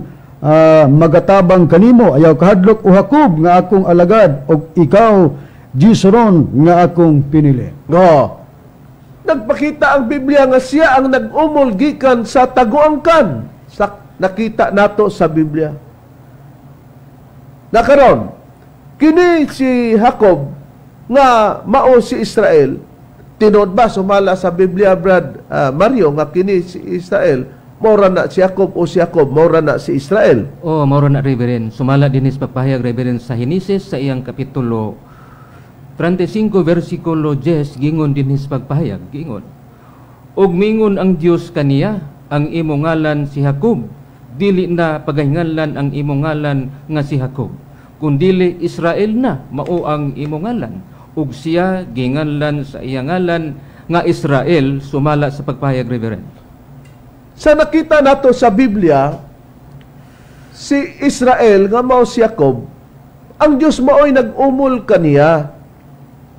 kanimo. Ayaw kahadlok, o Jacob nga akong alagad, ug ikaw, Jeshurun, nga akong pinili." No. Nagpakita ang Biblia nga siya ang nag-umol gikan sa taguangkan. Sa nakita nato sa Biblia. Nakaron, kini si Jacob nga mao si Israel, tinuod ba sumala sa Biblia, Brad Mario, nga kini si Israel mora na si Jacob o si Jacob mora na si Israel? Oh, mao na, Reverend. Sumala dinis pagpahayag, Reverend, sa Henesis sa iyang kapitulo 35 versikulo 10, gingon dinhis pagpahayag, gingon, "Ug mingon ang Dios kaniya, ang imo ngalan si Jacob, dili na pagahinganlan ang imo ngalan nga si Jacob, kundili Israel na mao ang imo ngalan. Ug siya ginganlan sa iya ngalan nga Israel," sumala sa pagpahayag, Reverend. Sa nakita nato sa Biblia, si Israel nga mao si Jacob, ang Dios maoy nag-umol kaniya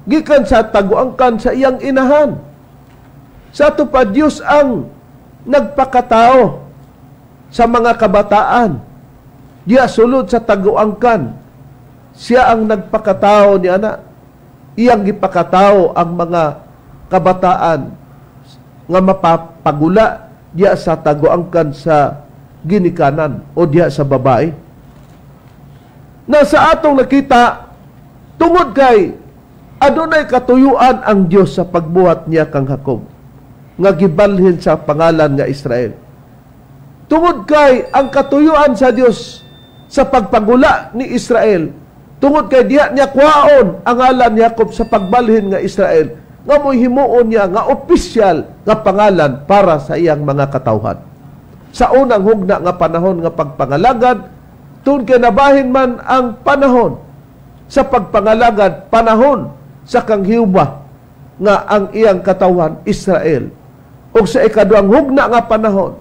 gikan sa taguangkan sa iyang inahan. Sa ato pa, Dios ang nagpakatao sa mga kabataan. Diya sulod sa taguangkan, siya ang nagpakatao ni ana. Iyang gipakatao ang mga kabataan nga mapapagula diya sa taguangkan sa ginikanan o diya sa babae. Na sa atong nakita, tungod kay adunay katuyuan ang Dios sa pagbuhat niya kang Jacob nga gibalhin sa pangalan nga Israel. Tungod kay ang katuyuan sa Dios sa pagpagula ni Israel, tungod kay diha niya kuhaon ang ngalan ni Jacob sa pagbalhin nga Israel, nga mo'y himuon niya nga opisyal nga pangalan para sa iyang mga katawhan. Sa unang hugna nga panahon nga pagpangalagad, tungod kay nabahin man ang panahon sa pagpangalagad, panahon sa kang Jehova nga ang iyang katawhan Israel. Ug sa ikaduhang hugna nga panahon,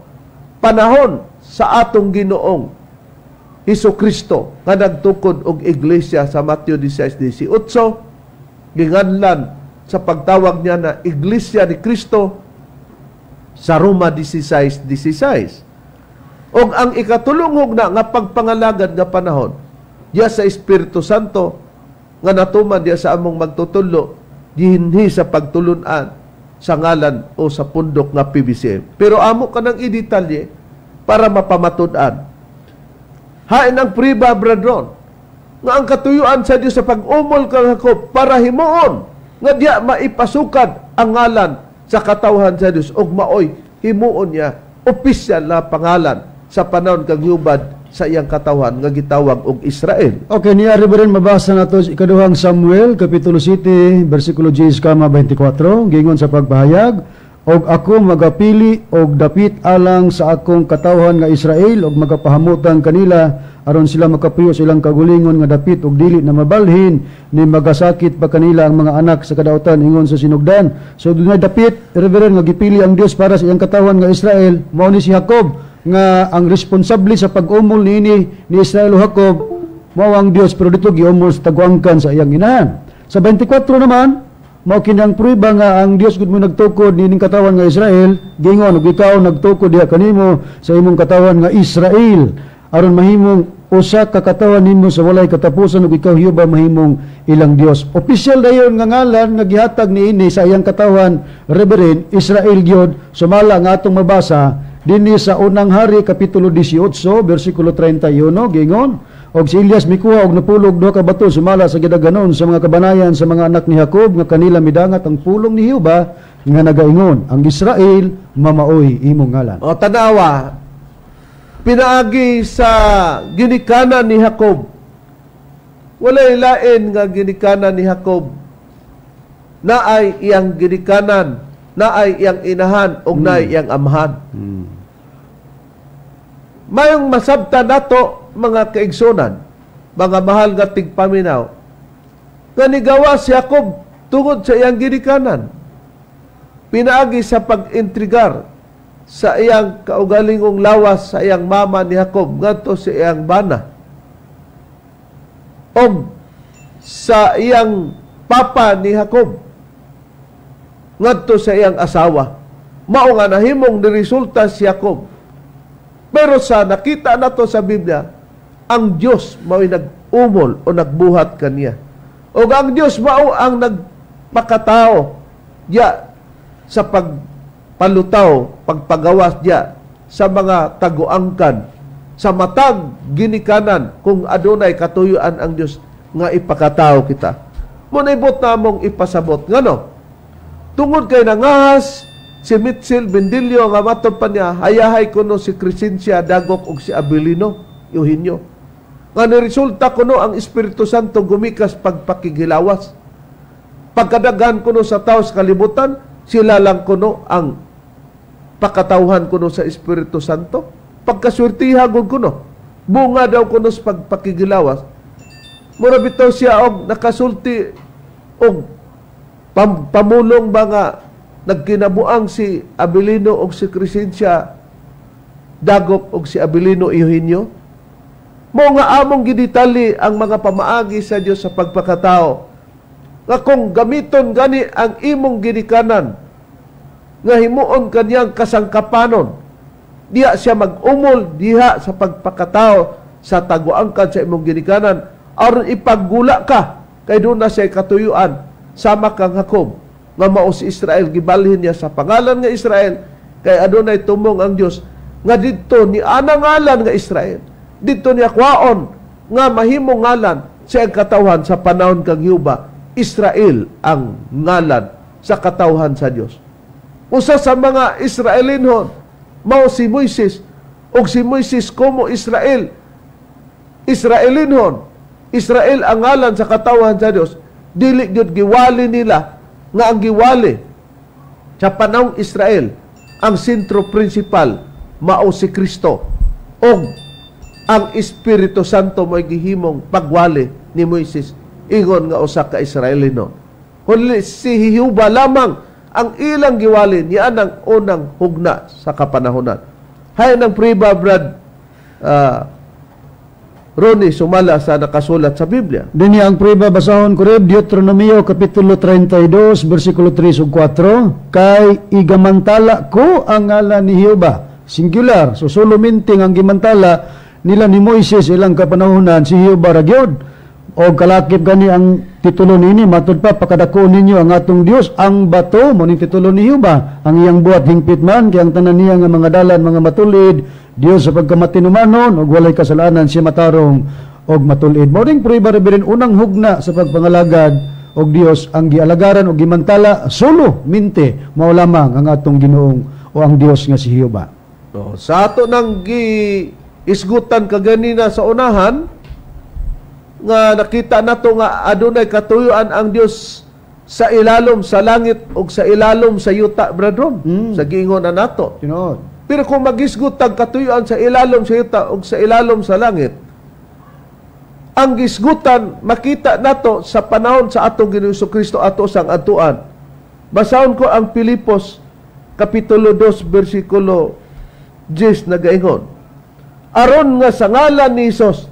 panahon sa atong Ginoong Hesus Kristo nga nagtukod og iglesia sa Mateo 16:18, ginganlan sa pagtawag niya na Iglesia ni Kristo sa Roma 16:16. Og ang ikatulong hugna nga pagpangalagad nga panahon diya sa Espiritu Santo nga natuman diya sa among magtutudlo dinhi sa pagtulunan sa ngalan o sa pundok nga PBCM. Pero amo ka ng i-detalye para mapamatud-an. Hain ang priba, brethren, nga ang katuyuan sa Dios sa pag-umol kang Jacob para himuon nga diya maipasukad ang ngalan sa katawhan sa Dios ug maoy himuon niya opisyal na pangalan sa panahon kang hubad sa iyang katawhan nga gitawag og Israel. Okay, niya, Reverend, mabasa nato sa ikaduhang Samuel kapitulo 7 bersikulo 10 kama 24, gingon sa pagpahayag, "Og ako magapili og dapit alang sa akong katawhan nga Israel ug magapahamutan kanila aron sila makapuyo sa ilang kagulingon nga dapit og dili na mabalhin ni magasakit pa kanila ang mga anak sa kadautan ingon sa sinugdan. So dunay dapit, Reverend, nga gipili ang Dios para sa iyang katawhan nga Israel, mao ni si Jacob nga ang responsable sa pag-umol niini ni Israel o Jacob mao ang Dios, pero dito giumol sa taguangkan sa iyang inahan. Sa 24 naman, mao kini ang prueba nga ang Dios gud mo nagtukod niining katawan nga Israel, gingon ug ikaw nagtukod diha kanimo sa imong katawan nga Israel aron mahimong usa ka katawan nimo sa walay katapusan ug ikaw Jehova mahimong ilang Dios. Opisyal dayon nga ngalan nga gihatag niini sa iyang katawan, Reverend, Israel gyud, sumala nga atong mabasa dinhi sa Unang Hari kapitulo 18 bersikulo 31, gingon og si Elias mikuha og napulog duha ka bato sumala sa gidaganon sa mga kabanayan sa mga anak ni Jacob nga kanila midangat ang pulong ni Jehova nga nagaingon, ang Israel mamaoy imong ngalan. O tanawa, pinaagi sa ginikanan ni Jacob. Walay lain nga ginikanan ni Jacob. Naay iyang ginikanan, naay iyang inahan, ug naay iyang amahan. Mayong masabta nato mga kaigsunan, mga mahal nga tigpaminaw, nga nigawa si Jacob tungod sa iyang ginikanan. Pinaagi sa pag-intrigar sa iyang kaugalingong lawas sa iyang mama ni Jacob ngadto sa iyang bana, og sa iyang papa ni Jacob ngadto sa iyang asawa. Mao nga nahimong niresulta si Jacob. Pero sa nakita nato sa Biblia, ang Dios mao'y nag-umol o nagbuhat kaniya. O ang Dios mao ang nagpakatao diya sa pagpalutaw, pagpagawas diya sa mga taguangkan, sa matag ginikanan kung adunay katuyuan ang Dios nga ipakatao kita. Munibot namong ipasabot ngano. Tungod kay nangahas si Mitchell Bendillo nga matod pa niya, hayahay kuno si Crescencia Dagok og si Abilino Eugenio. Nga niresulta kuno ang Espiritu Santo gumikas pagpakigilawas. Pagkadaghan kuno sa tao sa kalibutan, sila lang kuno ang pakatawhan kuno sa Espiritu Santo. Pagkaswertiha gud kuno, bunga daw kuno sa pagpakigilawas. Mura bitaw siya og nakasulti og pamulong ba nga nagkinabuang si Abilino og si Crescencia Dagop og si Abilino Eugenio. Mao nga among giditali ang mga pamaagi sa Dios sa pagpakatao. Nga kung gamiton gani ang imong ginikanan nga himuon kaniyang kasangkapanon, diha siya mag-umol diha sa pagpakatao sa taguangkan sa imong ginikanan aron ipaggula ka kay doon na siya katuyuan sama kang Jacob nga mao si Israel, gibalhin niya sa pangalan nga Israel kay adunay tumong ang Dios nga didto ni anang ngalan nga Israel, didto niya kwaon nga mahimong ngalan sa iyang katawhan sa panahon kang Jehova. Israel ang ngalan sa katawhan sa Dios. Usa sa mga Israelinhon mao si Moises, ug si Moises como Israel, Israelinhon, Israel ang ngalan sa katawhan sa Dios. Dili gyud giwali nila nga ang giwali sa panahong Israel ang sentro principal mao si Kristo, og ang Espiritu Santo mo'y gihimong pagwali ni Moises ingon nga usa ka Israelino. Kun si Jehova lamang ang ilang giwali niya ang unang hugna sa kapanahonan. Hay ng priba, Brad Ronnie, sumala sa nakasulat sa Biblia. Dinhi ang prueba basahon ko reb, Deuteronomio kapitulo 32 bersikulo 3 ug 4, kay igamantala ko ang ngalan ni Jehova. Singular, so suluminting ang gimantala nila ni Moises ilang kapanahonan si Jehova ra gyud. O kalakip gani ang titulo niini, matud pa pakadako ninyo ang atong Dios, ang bato mo ning titulo ni Jehova, ang iyang buhat hingpit man kay ang tanan niya nga mga dalan mga matulid, Dios sa pagkamatinumanon ug walay kasalanan siya matarong og matulid. Mao ning prueba, Reverend, unang hugna sa pagpangalagad og Dios ang gialagaran og gimantala solo minte mao lamang ang atong Ginoong o ang Dios nga si Jehova. No, sa ato nang giisgutan kaganina sa unahan nga nakita nato nga adunay katuyuan ang Dios sa ilalom sa langit ug sa ilalom sa yuta, brethren. Sa giingon na nato. Tinuod. Pero kung magisgot tag katuyuan sa ilalom sa yuta ug sa ilalom sa langit, Ang gisgutan makita nato sa panahon sa atong Ginoong Kristo, ato sang adtuan. Basahon ko ang Pilipos kapitulo 2 bersikulo 10, nagaingon, "Aron nga sa ngalan ni Hesus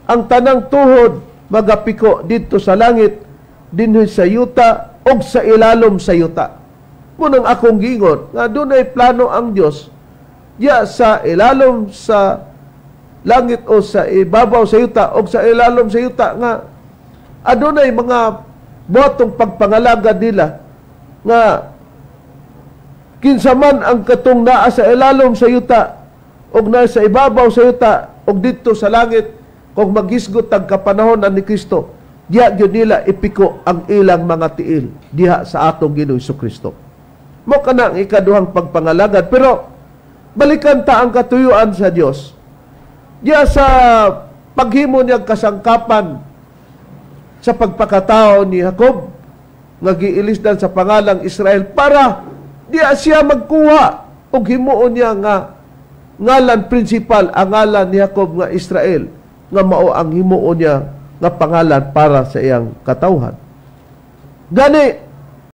ang tanang tuhod magapiko didto sa langit, dinhi sa yuta ug sa ilalom sa yuta." Munang akong giingon nga dunay plano ang Dios ya sa ilalom sa langit o sa ibabaw sa yuta o sa ilalom sa yuta, nga adunay mga buhatong pagpangalagad nila nga kinsa man ang katong naa sa ilalom sa yuta og naa sa ibabaw sa yuta og didto sa langit, kung maghisgot ang kapanahon ni Kristo, diha gyud nila ipiko ang ilang mga tiil diha sa atong Ginoong Kristo. Mo kana ang ikaduhang pagpangalagad. Pero balikan ta ang katuyuan sa Dios. Diha sa paghimo niyang kasangkapan sa pagpakatao ni Jacob nga giilisdan sa pangalang Israel, para diha siya magkuha og himuon niya nga ngalan principal ang ngalan ni Jacob nga Israel, nga mao ang himuon niya nga pangalan para sa iyang katawhan. Gani